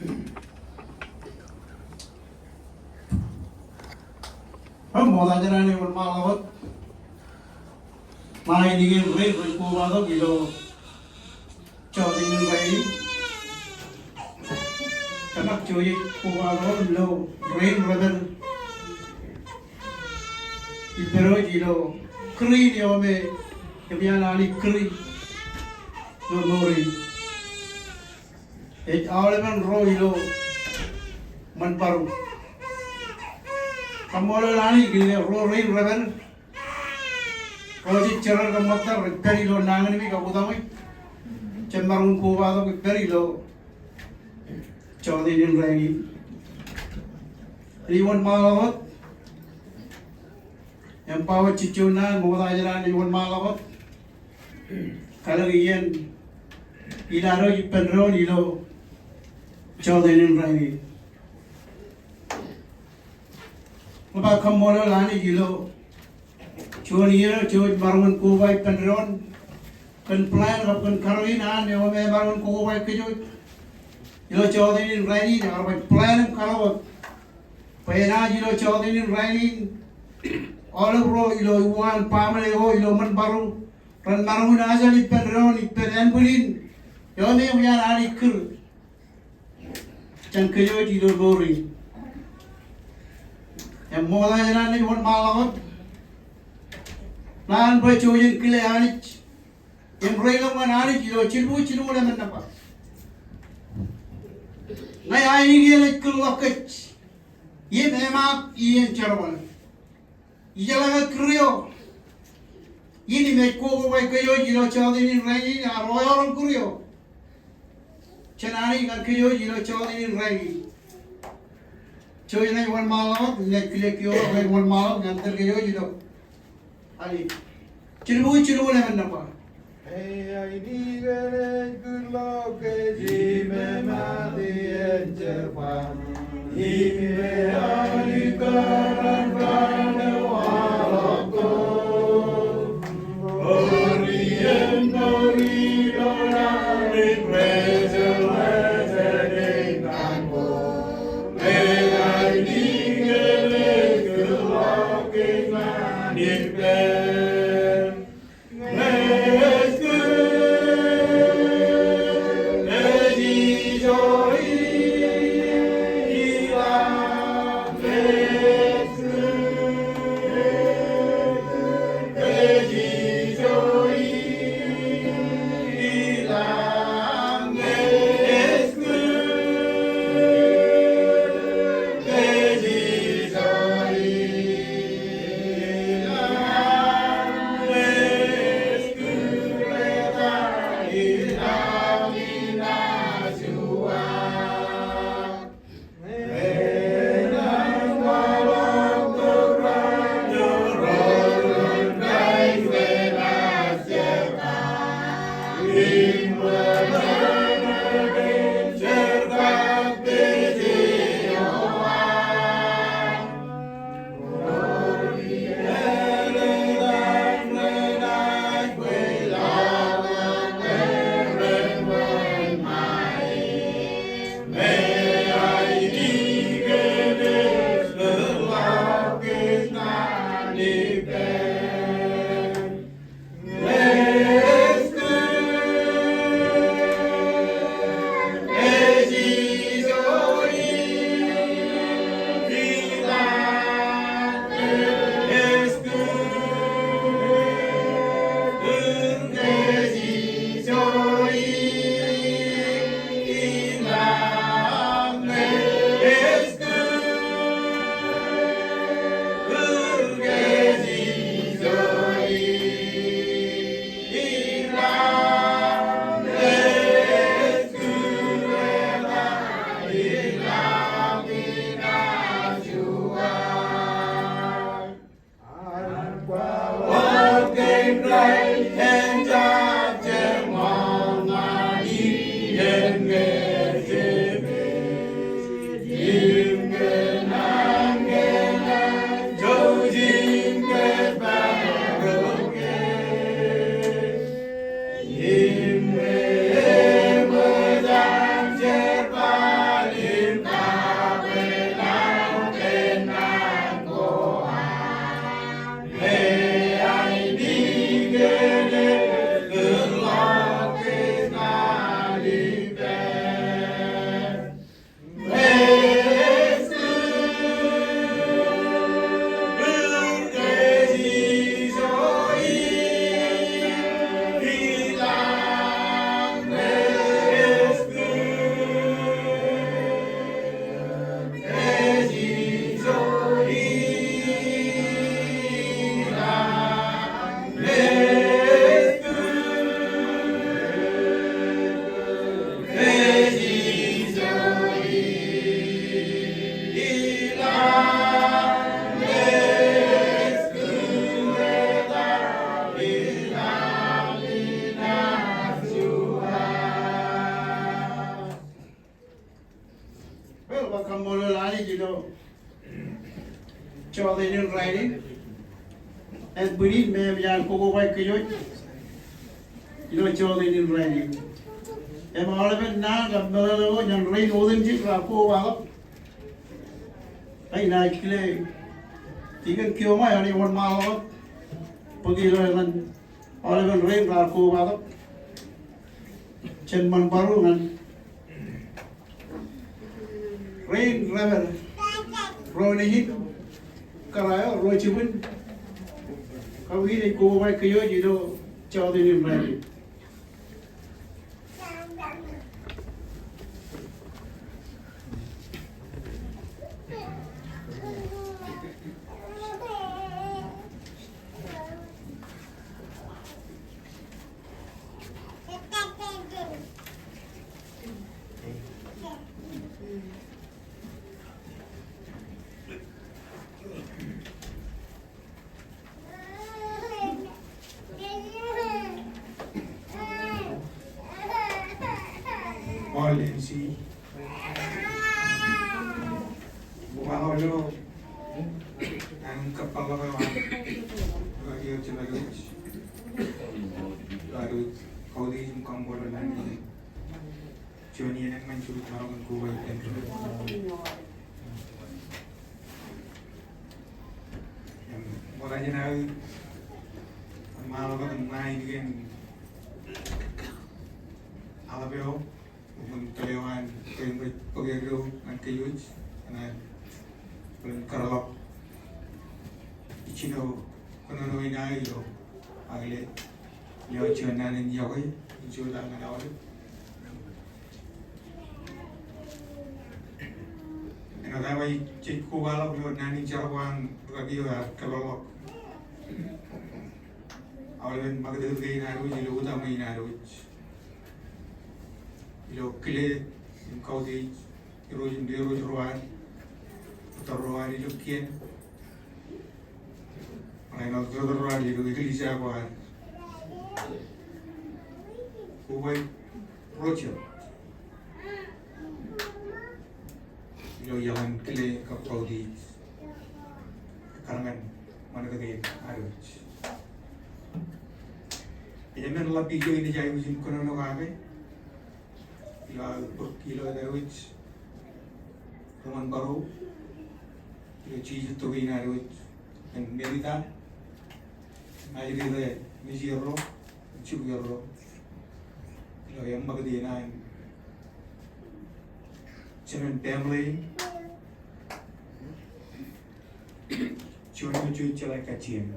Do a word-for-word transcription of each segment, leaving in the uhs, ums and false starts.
Im ṃokta jān an ej wōnṃaanḷọk wōt ṇa in iien rein rej kobatok ilo jọteen in rainin. Kōn ak jouj ej kobatok ilo rein rej pād ippād wōj ilo kūr in eo me eṃōj an Anij kūr ilo mour in. Ej aolepen ro ilo ṃōn baro. Kaṃṃoolol Anij kōn ke ro rein rej pād, ro jej jerar kōṃṃool rej pād ilo nañinmej ak utaṃwej. Jemaroñ in kobatok im pād ilo jọteen in rainin. Ij wōnṃaanḷọk wōt im ba wōt jejjo naan, ṃokta jān an ej wōnṃaanḷọk wōt kalōk iien ilo ad ippān doon ilo jọteen in rainin. Ij ba kaṃṃoolol Anij ilo juon iien eo jej maroñ in koba ippān doon kōn plan kab kōn karuo in an eo me emaroñ in koba kōj wōj ilo jọteen in rainin. Ak rej plan im kaḷọk wōt bwe enaaj ilo jọteen in rainin aolep ro ilo uwaan baaṃle eo ilo ṃōn baro ren maroñ in ajal ippān doon ippān ānbwilin eo me eṃōj an Anij kūr jān kōj wōj ilo mour in. Im ṃokta jān an ej wōnṃaanḷọk wōt naan bwe jouj jen kile Anij im reiḷọk ñan Anij ilo jilbuuj jilñuul emān nōṃba. Ñe ainikien ej kūrḷọk kōj im eṃaak iien jerbal, ijeḷā ke kūr eo in im ej koba kōj wōj ilo jọteen in rainin, ak ro eo ren kūr eo jān Anij ñan kōj wōj ilo jọteen in rainin. Jouj jen wōnṃaanḷọk, jen kile kiiō ro rej wōnṃaanḷọk ñan tōl kōj wōj ilo Anij. Jilbuuj jilñuul emān nōṃba. Ej ainikien ej kūrḷọk kōj im eṃaak iien jerbal, im ej aolep Well, bar kaṃṃoolol Anij ilo jọteen in rainin. Im bwidin me eṃōj an kobaik kōj wōj ilo jọteen in rainin. Im aolepen naan kab meḷeḷe ko ñan rein otemjej raar kobaḷọk. Inaaj kile, ikōn kioṃ eo enaaj wōnṃaanḷọk bōk ilo etan aolepen rein raar kobaḷọk jān ṃōn baro ñan rein rej pād ro nejin kōrā eo, ro jibwin. Kab in ej kobaik kōj wōj ilo jọteen in rainin. Ṃool M C. Kobaḷọk ilo an kōpeḷḷọk eo an rūkaki eo jemān wōj. Ilo ad wōj kautiej im kaṃṃoolol naan in. Juon iien eṃṃan, juon iien eṃṃan, kobaik kōn Im ṃokta jān aō ṃaanḷọk im ṇa in kōn aḷap eo, im tōl eo an rein rej bōk eddo ñan kōj wōj, ñan bōlen kōtḷọk ijin eo kōnono in aō ilo Ak ilo, ilo juon naan in iọkwe, in juon naan in aolep. Āinwōt aō jej kobaḷọk ilo naan in jar ko an rūkaki eo ear kōpeḷḷọk aolepen ṃakūtkūt kein ad wōj ilo utaṃwe in ad wōj. Ilo kile im kautiej irooj im irooj ro ad, bōtōl ro ad ilo kien. Āinwōt bōtōl ro ad ilo eklejia ko ad. Kobaik ro jet ilo iaḷan kile kab kautiej. Ekkar ñan ṃanit kein ad wōj. Ej men ḷap ijo in ej aikuj in kōnono kake. Ilo aō bōk ilo ad wōj ri ṃōn baro, ilo jijet tōre in ad wōj, kōn Merita, Ajri rej mej erro, jibwi erro, ilo eṃṃakūt in an jemān family in. Juon eo jej jeḷā kajjien.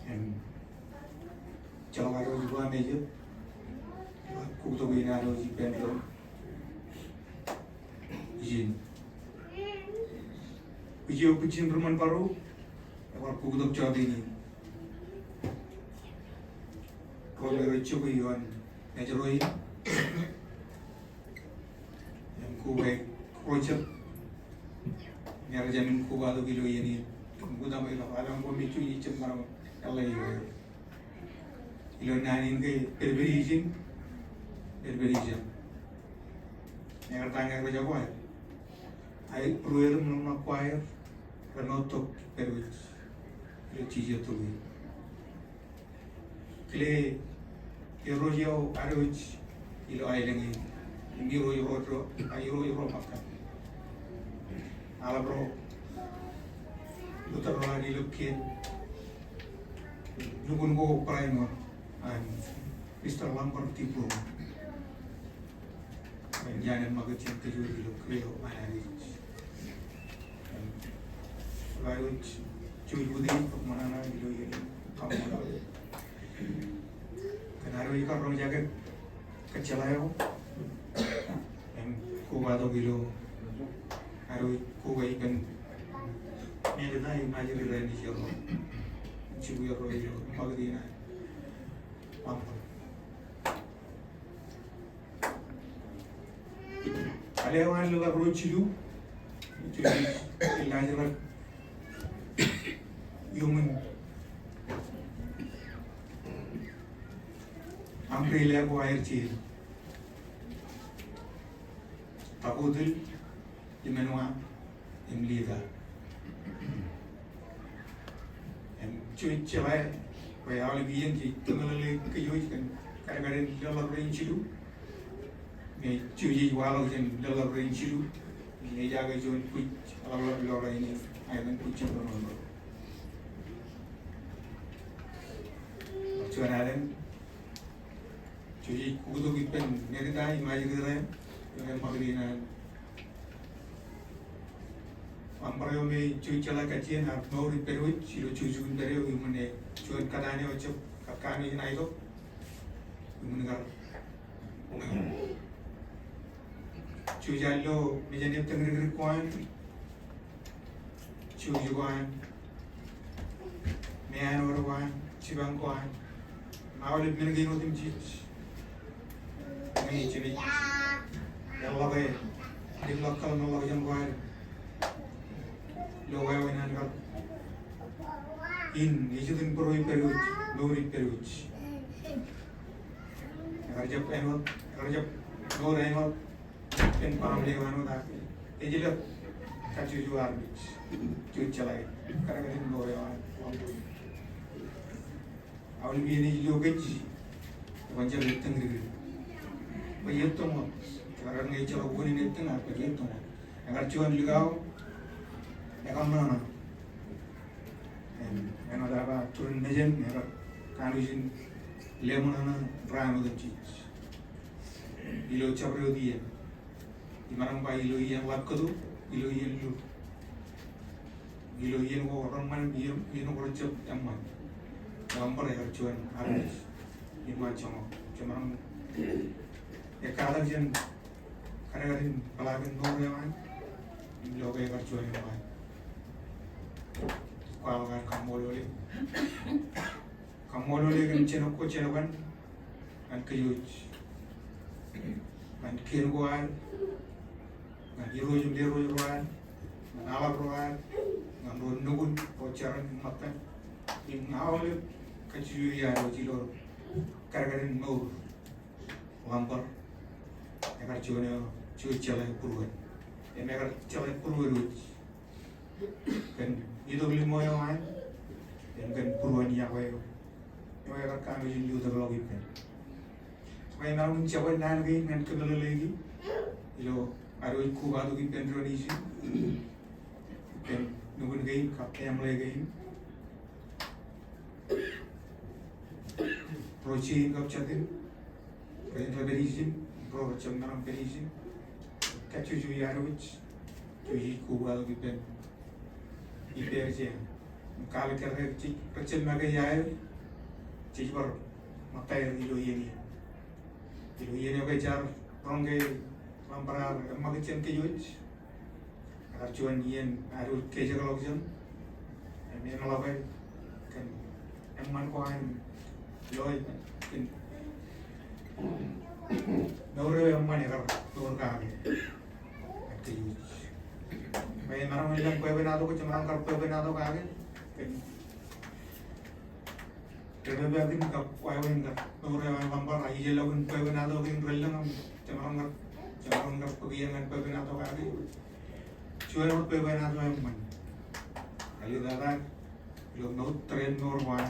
Im jeḷā ad wōj ilo amejān. Kuktok in ad wōj ippān doon. Ijin. Bwij eo bwijin ri ṃōn baro. Ebar kuktok jọteen in. Ro me rej jokwe ioon mejro in. Im kobaik ro jet. Im rej jāmin kobatok ilo iien in. Im utaṃwe ilo, eḷaññe kwōj mej juon jet ṃōṇōṇō, eḷap ilo. Ilo naan in ke pedped ijin, pedped ijeṇ. Ekkar ta ñe rej jokwe. Aer, ruo er im ḷōmṇak ko aer, ren tok pād wōj. Ilo jijet tōre in. Kile irooj eo ad wōj ilo aelōñ in, im irooj ro, a, irooj ro ṃōttan. Aḷap ro, bōtōl ro ad ilo kien, lukkuun ko barāinwōt an Mister Lambert Dibro. Im iaan eṃṃakūt jān kōj wōj ilo kile eo an Anij. Im ilo ad wōj jouj wūti im ṃōṇōṇō ilo iien in, kaṃṃoolol. Kōn ad wōj kar roñjake kōjjeḷā eo. Im kobatok ilo ad wōj koba ippān Merita im Ajri rej mej erro, jibwi erro ilo ṃakūt in an Ḷambert. Āinwōt ḷọk ruo jilu, jilu, ilo ajri rej iuṃwin umbrella ko aer jeid. Takutil, Imenua, im Lida. Im jej jeḷā bwe aolep iien jej tōñōlele kōj kōn kadkadin leḷọk rein jilu. Im jej waḷọk jān leḷọk rein jilu. Im ej aō juon bwij eḷapḷọk ilo rainin, aelōñ bwij jān ro ṃōṇōṇō. Juon alen Jej kukkutak ippān Merita im ajri ro, eo eṃṃakūt in an. Ḷambar eo me jej jeḷā kajjien ear mour ippād wōj, ilo jukjuk in pād eo, iuṃwin juon kōtaan eo ejjab kar kanooj in aetok. Iuṃwin kar. Jej ilo mejān ettōñ rikrik ko an. Jukjuk ko an, meanwōd ko an, jipañ ko an, im aolep men kein otemjej. Ñe jenaaj eḷḷọk e, limḷọk kōḷmānḷọkjeṇ ko ad ilo wāween an kar in ejitōñ būruō ippād wōj, mour ippād wōj. Ekar jab āinwōt, ekar jab mour āinwōt kōn baaṃle eo an wōt ak ej ḷọk kajjojo armej. Jej jeḷā kadkadin mour eo an. Aolep iien ej lo kōj, kwōn jab ettōñ rikrik. Bwe ettōñ wōt, ekar ñe ejjeḷọk unin ettōñ, ak bwe ettōñ wōt. Ekar juon likao, ekar ṃōṇōṇō. Im āinwōt aō ba, turin mejān, ekar kanooj in leṃōṇōṇō raan otemjej. Ilo jabdewōt iien. Imaroñ ba ilo iien ḷap kōto, ilo iien lur. Ilo iien ko reṃṃan, iien, iien ko rejjab eṃṃan. Ḷambar ekar juon armej. Im bar joñak. Jemaroñ. Ekkatak jān kadkadin peḷaakin mour eo an. Im lo ke ekar juon eṃṃan. Kwaḷọk aō kaṃṃoolol e. Kaṃṃoolol e kōn jenōk ko jenōk an, ñan kōj wōj. Ñan kien ko ad, ñan irooj im lerooj ro ad, ñan aḷap ro ad, ñan ro nukun, ro jeran im ṃōttan. Im ñan aolep kajjojo iaad wōj ilo kadkadin mour. Ḷambar, ekar juon eo, jej jeḷā būruon. Im ekar jeḷā būruon wōj. Kōn itok limo eo an, im kōn būruon yokwe eo. Eo ekar kanooj in lutōkḷọk ippān. Bwe emaroñ in jabōn naan kein ñan kōmeḷeḷeiki. Ilo ad wōj kobatok ippān doon ijin. Ippān nukun kein kab eṃṃan kein. Ro jein kab jatin. Ro rej pād ijin, ro rejjab maroñ pād ijin. Kajjojo iaad wōj, jej kobatok ippān ippāer jeañ. Im kwaḷọk ke rej, rejjab make iaer, jej bar ṃōttaer ilo iien in. Ilo iien eo ke jaar roñ ke ḷambar ear eṃṃakūt jān kōj wōj. Ekar juon iien ad wōj kejekḷọk jān. Im eṃḷọk e kōn eṃṃan ko an im loe kōn mour eo eṃṃan ekar mour kake. Ak kōj wōj. Bwe emaroñ in lōñ bwebwenato ko jemaroñ kar bwebwenato kake kōn Depdepaakin kab wāween kab mour eo an ḷambar, a ijellọkin bwebwenato kein relōñ im jemaroñ kar, jemaroñ kar bōk iien ñan bwebwenato kake. Juon wōt bwebwenato eṃṃan. Āliktata ilo mour, tōre in mour ko an,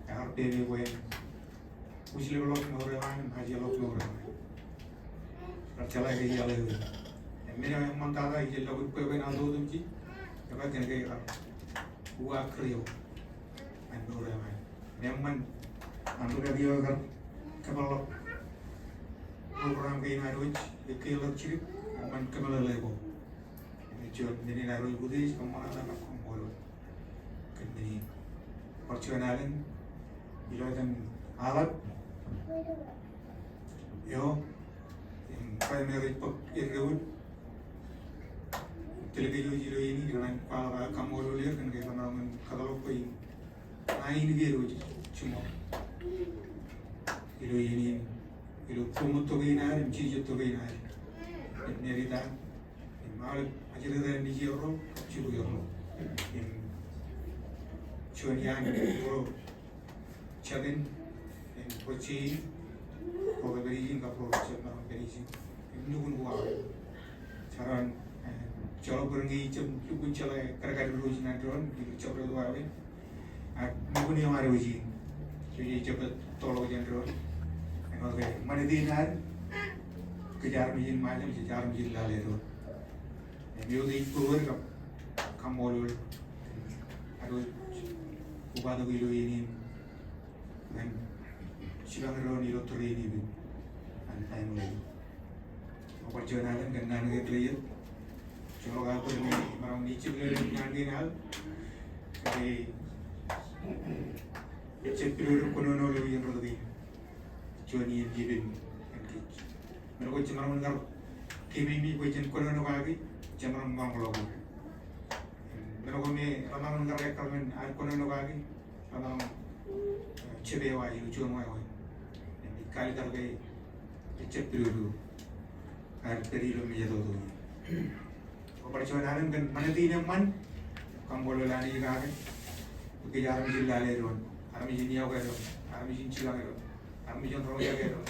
ekar pepe bwe wūjlepḷọk mour eo an im ajjeḷọk mour eo an. Kar jeḷā ke iaḷ eo. Im men eo eṃṃantata ijellọkin bwebwenato otemjej, ekar kōnke ekar uwaak kūr eo an mour eo an. Im eṃṃan an ri kaki eo ekar kōpeḷḷọk program kein ad wōj, ekkejel ḷọk jidik, eṃṃan kōmeḷeḷe ko. Im ej juon men in ad wōj utiej kōṃṃan aō kab kaṃṃoolol kōn men in. Bar juon alen ilo etan aḷap eo im primary ej bōk eddo wōt. Tōl kōj wōj ilo iien in, ikōṇaan kwaḷọk aō kaṃṃoolol er kōn ke kōṇaan kōtḷọk bwe in ain ke ro jiṃor ilo iien in, ilo koṃ tok in ad im jijet tok in ad. Im Merita im aolep ajri ro, Nejierro, Jukierro, im juon iaan ro jatin, im ro jein, ro rej pād ijin kab ro rej jab maroñ pād ijin, im nukun ko aolep. Doon, eh, joḷọk bwe ñe ij jab lukkuun jeḷā kadkadin ro ijin ñan doon, ilo jabdewōt wāween. Ak nukun eo ad wōj in, jej jab toḷọk jān doon. Āinwōt ke ṃanit in ad, kōj armej in Ṃajeḷ, jej armej in lale doon. Im eo ej būruod kab kaṃṃoolol ad wōj upatok ilo iien in ñan jipañ doon ilo tōre in ippān an family. Bar juon alen kōn naan kein rej iiet. Joḷọk aō bwe emaroñ in jepḷọk naan kein aō. Ke ejjab pidodo kōnono ilo iien rot kein. Juon iien ippān kōn kōj. Men ko jemaroñ in kar keememej bwe jen kōnono kaki, jemaroñ in maroñ ḷọk. Men ko me remaroñ in kar ekkar men ad kōnono kaki, remaroñ, eh, jab ewa ilo juon wāween. Im ij kaalikkar ke ejjab pidodo ad pād ilo mejatoto in. Bar juon alen kōn ṃanit in eṃṃan, kaṃṃoolol Anij kake, bwe kōj armej in lale doon, armej in iọkwe doon, armej in jipañ doon, armej in roñjake doon.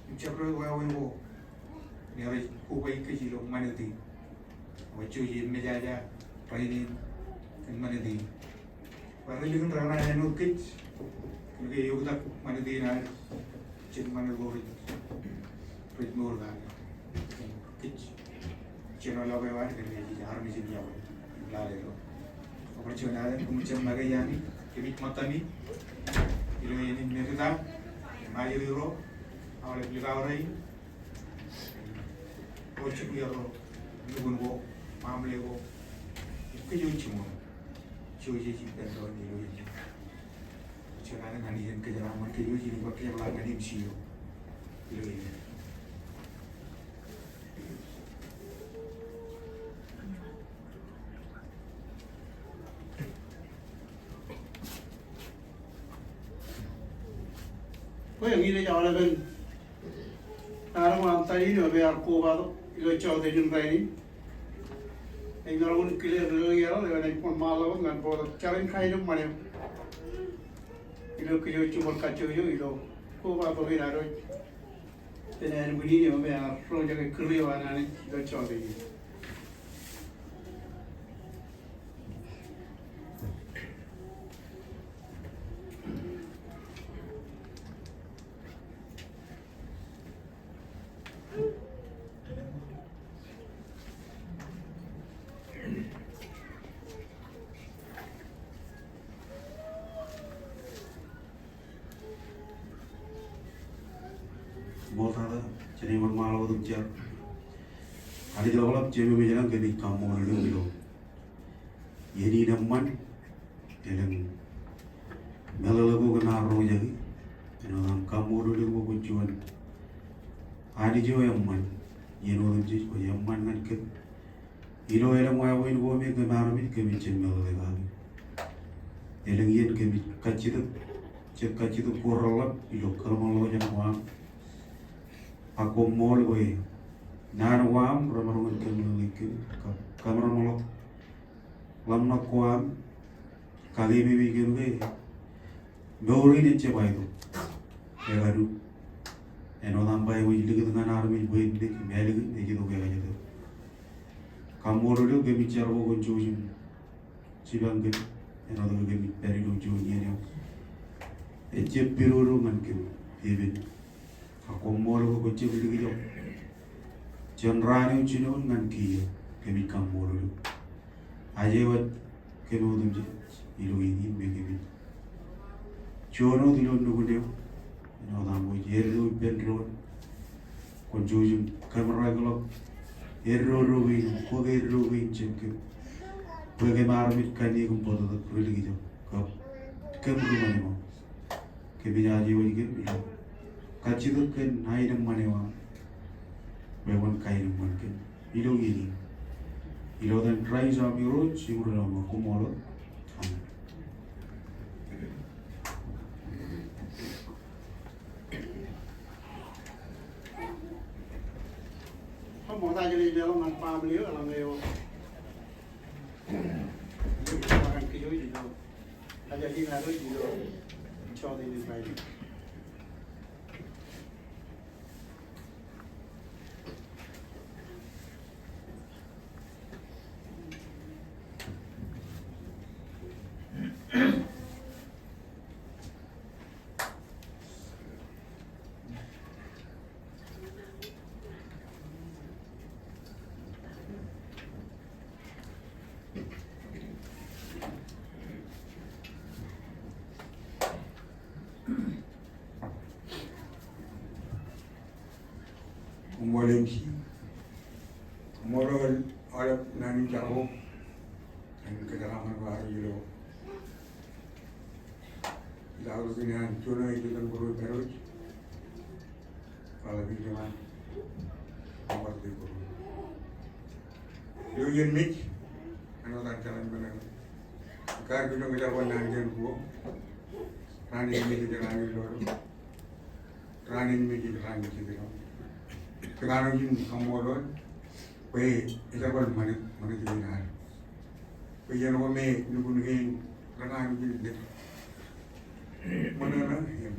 Im jabdewōt wāween ko, ñe rej kobaik kōj ilo ṃanit in. Ak jouj im mejaja rainin kōn ṃanit in. Bar ilikin raṇ an āinwōt kōj, kōn ke eoktak ṃanit in ad, jān ṃanit ko rej, rej mour kake. Kōj jen ḷọk ewaar kōn ke jej armej in iọkwe im lale doon. Bar juon alen koṃij jab make iaan kōmij ṃōttami ilo iien in Mekta, im ajri ro aolep likao rein, ro jibwier ro, nukun ko, ṃaṃle ko, im kōj wōj jiṃor. Jouj jej ippān doon ilo iien in. Jen alen ñan iien kōjeraaṃṃan kōj wōj in bar kōjeraaṃṃan im sio ilo iien in. Bwe ñe ej aolepen ḷōmṇak eo me ear kobatok ilo jọteen in rainin, emaroñ in kile ri-lelōñ eo ej bar ṃaanḷọk ñan bōktok jar in kaenōṃṃan eo ilo kōj wōj jiṃor kajjojo ilo kobatok in ad wōj. Āinwōt in eo me ear roñjake kūr eo an Anij ilo jọteen in. Ṃool tata, jen ṃōk ṃaanḷọk wōt im jar. Anij ḷapḷap, Jemem ilañ, kōmij kaṃṃoolol eok ilo iien in eṃṃan, elōñ meḷeḷe ko kōm ar roñjake, āinwōt aṃ kaṃṃoolol eok bwe kwōj juon Anij eo eṃṃan, iien otemjej kwōj eṃṃan ñan kōm. Ilo elōñ wāween ko me kōm armej kōmij jab meḷeḷe kake. Elōñ iien kōmij kajjitōk, jet kajjitōk ko reḷap ilo kōḷmānḷọkjeṇ ko aṃ. Ak koṃṃool bwe naan ko aṃ remaroñ in kōmeḷeḷeik kōm, kab kōmreṃḷọk ḷōmṇak ko aṃ, kakeememej kōm ke mour in ejjab aetok. Ekadu. Āinwōt aṃ ba eṃōj likūt ñan armej bwe en lik, im ālikin ej itok ekajet. Kaṃṃoolol eok, kōmij jar bwe kwōn jouj im jipañ kōm, āinwōt ke kōmij pād ilo juon iien eo ejjab pidodo ñan kōm epen. Ak koṃṃool bwe kwō jab likjab jān raan eo jinoin ñan kiiō, kōmij kaṃṃoolol eok. Aje wōt kōm otemjej ilo iien in me kōmij juon wōt ilo nukun eo, āinwōt aṃ wōj eddo ippān doon. Kwōn jouj im kōmraekḷọk eddo kein, kwōj eddo kein jān kōm. Bwe kōm armej kaṇe kōm bōtōktōk ri likjab kab kōm ri ṃanṃan. Kōmij aje wōj kōm ilo kajjitōk kōn aenōṃṃan eo aṃ. Bwe kwōn kaenōṃṃan kōm ilo iien in. Ilo etan Kraist am Irooj im Ri-lọmọọr, koṃṃool wōt. Amen. Koṃṃool, ta ej leḷọk ñan family eo, eḷaññe eo. Ilo jọteen in rainin. Ilo jọteen in rainin. Koṃṃool M C. Koṃṃool aolep naan in jar ko ñan kōjeraaṃṃan ko ad ilo ilo aorōk in an juon eo ej lōñ būruō pād wōj. Ralitōk Jema. Bar te būruō. Ilo iien mej, āinwōt ad jeḷā men eo, kar kijoñ kōjerbal naan kein ruo. Raan in mej ej raan in loḷọk. Raan in mej ej raan in jekdọọn. Kōj kanooj in kaṃṃoolol bwe ejerbal ṃanit, ṃanit kein ad. Bwe iien ko me lukkuun kein rekanooj in dep. Ṃōṇōṇō im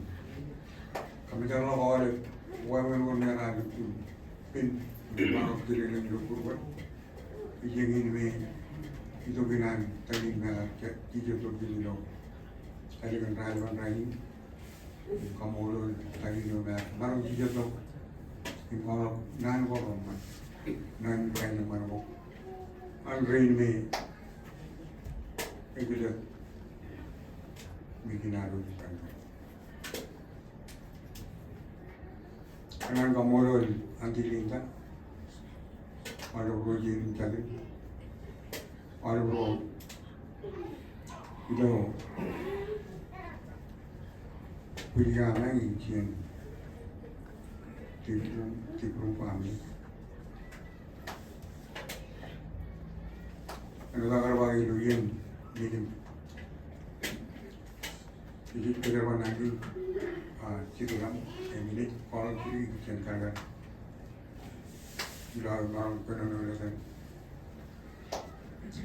kōmjeḷọk aolep wāween ko me raar lukkuun pen, bar juon kileḷeṇ ilo būruon. Ijeñin me itok in an takin me ear jijet tok ilo ālikin raelep in rainin. Im kaṃṃoolol takin eo me ear maroñ jijet tok im kwaḷọk naan ko reṃṃan, naan in kaenōṃṃan ko an rein me ej jelōt mijin ad wōj ippān. Kōṇaan kaṃṃoolol Aunty Linda, aolep ro jeid im jatin, aolep ro ilo Bwidikamañ in jān Dibrum, Dibrum family. Āinwōt aō kar ba ilo iien nejin, nejin kōjerbal naan kein, a, jitōñḷọk, im nejin kwaḷọk jidik jān kakar ilo aō maroñ kōnono ilo etan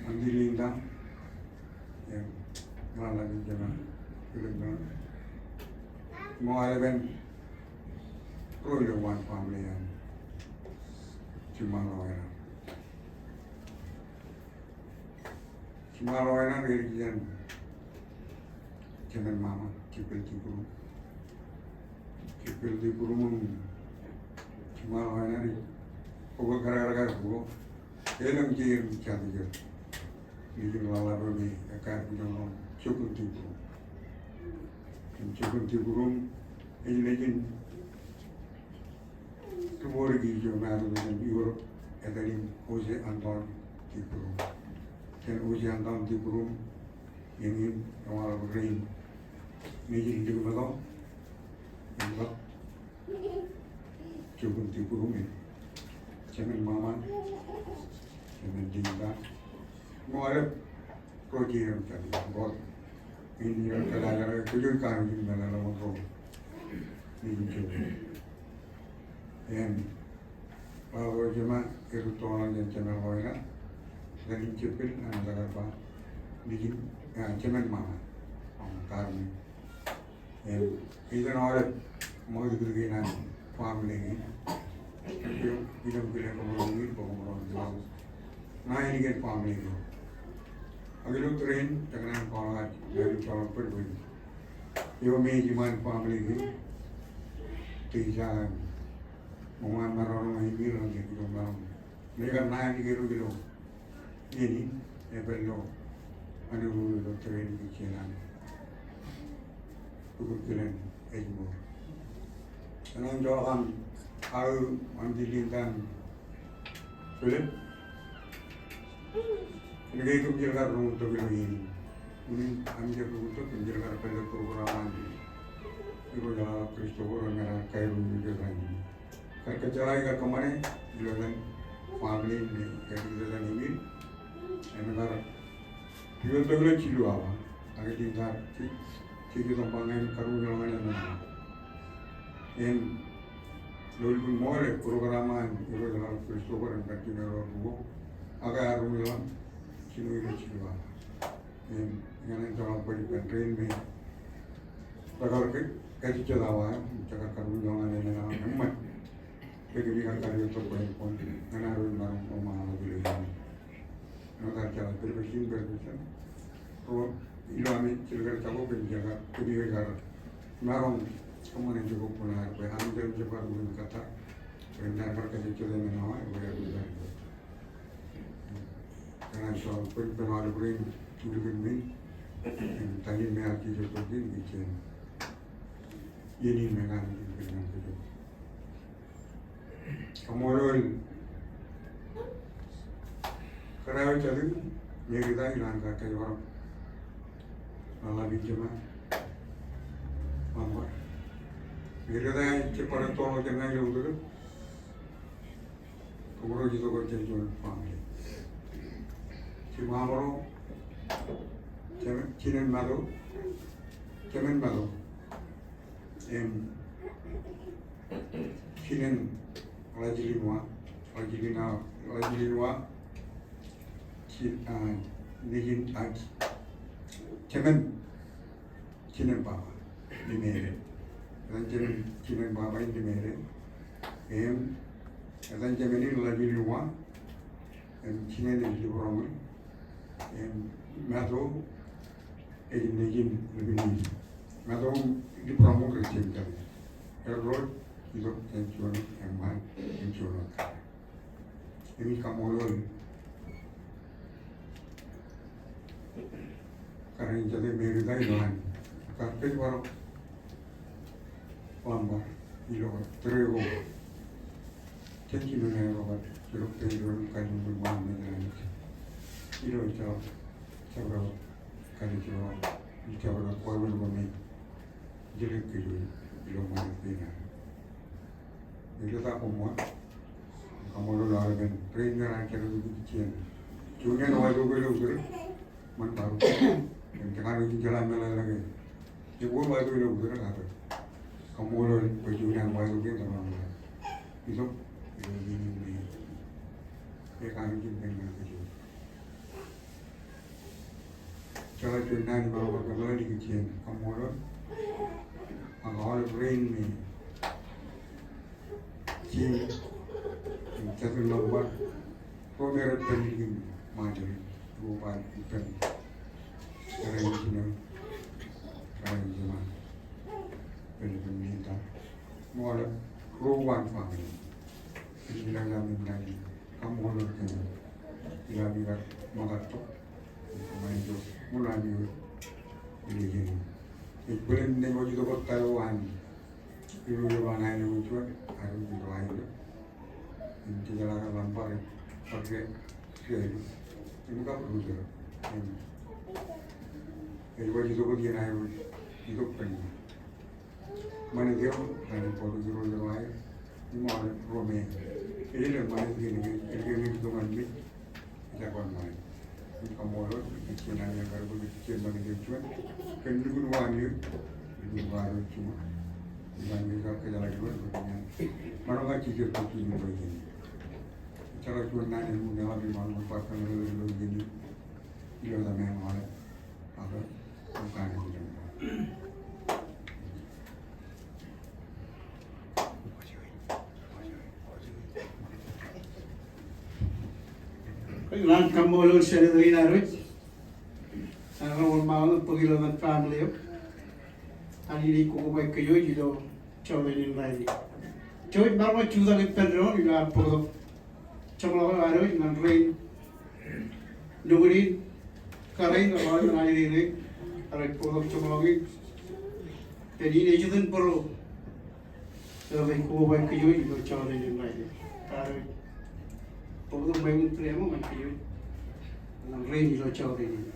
Aunty Linda, im Ralitōk Jema, Philip Miller. Im aolepen ro ilo one family an Jiṃṃaḷ Wainarr. Jiṃṃaḷ Wainarr ej ri jān Jemān Mama, Jibel Dibrum. Jibel Dibrum im Jiṃṃaḷ Wainarr ej kōbōk kōrā kōrā ruo. Elōñ jeid im jatijel. Nejin ḷaḷḷap eo me ekkar kijoñ ḷọk Jokun Dibrum. Im Jokun Dibrum ej nejin Kibōd kiiō eo me ear itok jān Europe, etan in Ose Anton Dibrum. Jān Ose Anton Dibrum, eñin ewaḷọk rein nejin likmeto, im ḷọk Jokun Dibrum im Jemān Mama, Jemān Linda, im aolep ro jeid im jatin, Lord. Im ilo kōjatdikdik kōj kanooj in meḷeḷe wōt ro nejin Jokun. Im Ralitōk Jema, erūtto ḷọk jān Jemān Wainarr, etan in Jibel, āinwōt aō kar ba nejin, a, Jemān Mama. Im kar me Im iten aolep ṃakūtkūt kein an family kein. Im ilo kile kōṃro kein bwe kōṃro ḷọk ṇa ālikin family kein. Ak ilo tōre in, jekōṇaan kwaḷọk ad, ilo tōre in, eo me ej iṃaan family kein, Tisa, ṃōṃaan maroñ eo im ilo ṇe kijoñ maroñ. Ṃōj kar ṇa ālikin ro ilo iien in, epād ilo, āinwōt ilo tōre in ej jān an lukkuun kilen ej ṃool. Enañin joḷọk an aō Aunty Linda im Philip. Kōnke kōm jilkar roñoul tok ilo iien in. Unin ami jab roñoul tok, kōm jilkar pād ilo program an Irooj Ḷaḷḷap Christopher, ñan ad kairuo ilo iien in. Kar kōjjeḷā kar kōṃṃane ilo etan family me ej kar ilo etan eñin. Im kar ilo tōl ilo jilu awa. Ak ej kar, jej, jej itok bar ñan karuñoñoul ñan etan awa. Im ilo lukkuun ṃool e program an Irooj Ḷaḷḷap Christopher en kar jino ilo ruo. Ak ear ruñoñoul jino ilo jilu awa. Im, ñan an joḷọk bōd ippān rein me rekar kajejjet awa eo, im jekar karuñoñoul ñan etan awa eṃṃan. Bwe kōmij kar kar ioon tok bwe en kōn ñan ad maroñ ṃōṃaanḷọk ilo iien in. Āinwōt ad jeḷā, Presbyterian, Presbyterian. Ro, ilo ami jilkar jako kōmij kar, kōmij kar maroñ kōṃṃane jokwe buṇ ad bwe ami jab kar wūnin kōttar. Bwe en kar kajejjet etan awa eo, bwe en kar Kōn an joḷọk bōd ippān aolep rein, ilo iien in, im tanin me ear jijet tok jān iien in me kanooj in kōnnaan kōjro. Kaṃṃoolol kōrā eo jatū, Merita, ilo an kar kōjparok ḷaḷḷap in jema ḷaṃbar. Merita ej bar ettoḷọk jān ña ilo Utdrōk. Kōmro ej itok wōt jān juon family. Jiṃṃaṃro, jemān, jinen Matu, jemān Matu. Im jinen Ḷajilin Wa, Ḷajilin Wa, Ḷajilin Wa, ji-, ah, nejin, ah, jemān jinen baba in Limete. Etan jinen, jinen baba in Limete. Im etan jemān in Ḷajilin Wa. Im jinen ej Liproñil. Im Matu ej nejin Ḷapinij. Matu im Liproñil rej jemān. Erro rej itok jān juon eṃṃaan im juon ekkar. Im ij kaṃṃoolol kōrā in jatū Merita ilo an kar kōjparok ḷaṃbar ilo tōre ko jān jino eo bar juon tōre ko kajin bar ṃaan ilo an. Ilo jab, jab ro kajin ro, jab ro kajin ro me. Jilōk kōj ilo ṃanit kein ad. Ilo ta koṃṃool, kaṃṃoolol aolepen rein me raar jeraṃ ikijjien. Juon iaan waḷọk ilo Utdrōk, ṃan bar. Im jekar ijin jeḷā meḷeḷe ke ebuñal waḷọk ilo Utdrōk ak kaṃṃoolol bwe juon iaan waḷọk in jeḷā meḷeḷe. Itok ilo iien in me ekar ijin pein ñan kōj. Jeḷā juon naan im aolep bar kōmeḷeḷe ikijjien, kaṃṃoolol ak aolep rein me jeiū im jatū ḷaṃbar, ro me rej pād ilikin Ṃajeḷ, ro bar ippān kōrā in jino, kōrā in jema, pād ippān Linda, im aolep ro uwaan family. Im ilo aolep im naan in kaṃṃoolol kōn ilo ami kar ṃōkaj tok im kōṃṃane tok ṃool ami wōt ilo iien in. Ej bōlen naaj wōj itok wōt ta eo an ilo eo an aelōñ in juon, aelōñ in juon aelōñ. Im jejeḷā ke ḷaṃbar ej bar ke, ke, im kab ruj eo. Im ej wōj itok wōt iien aelōñ, itok kōn ṃanit eo, ṃanit eo rej bōk ro ro aer, im aolep ro me ej ḷe ṃanit kein, ej ḷe ṃanit kein, ej ḷe ṃanit kein. Ejjab bar ṃanit. Im kaṃṃoolol, ikijjien ami kar bōk ikijjien ṃanit eo juon kōn lukkuun wa eo, lukkuun wa eo juon. Im ami kar kōjeḷā juon, ṃōṇōṇō kajjitōk kajjitōk ilo iien in. Jeḷā juon naan in ṃōk eḷap im ṃōk bar kōmeḷeḷe ilo iien in. Ilo etaṃ eo aolep. Ñan kaṃṃoolol Senator in ad wōj. Ñan ro wōnṃaanḷọk bōk ilo etan family eo. An ij kobaik kōj wōj ilo jota in rainin. Jouj, maroñ jutak ippān doon ilo ad bōktok jeṃḷọk eo ad wōj ñan rein nukun in, kōrā in, ak aolep aelōñ in, ak rej bōktok jeṃḷọk in. Im ij jet in bōro eo ij kobaik kōj wōj ilo jota in rainin. Ad wōj bōktok ṃweo in tōre eo ñan kōj wōj ñan rein ilo jota in.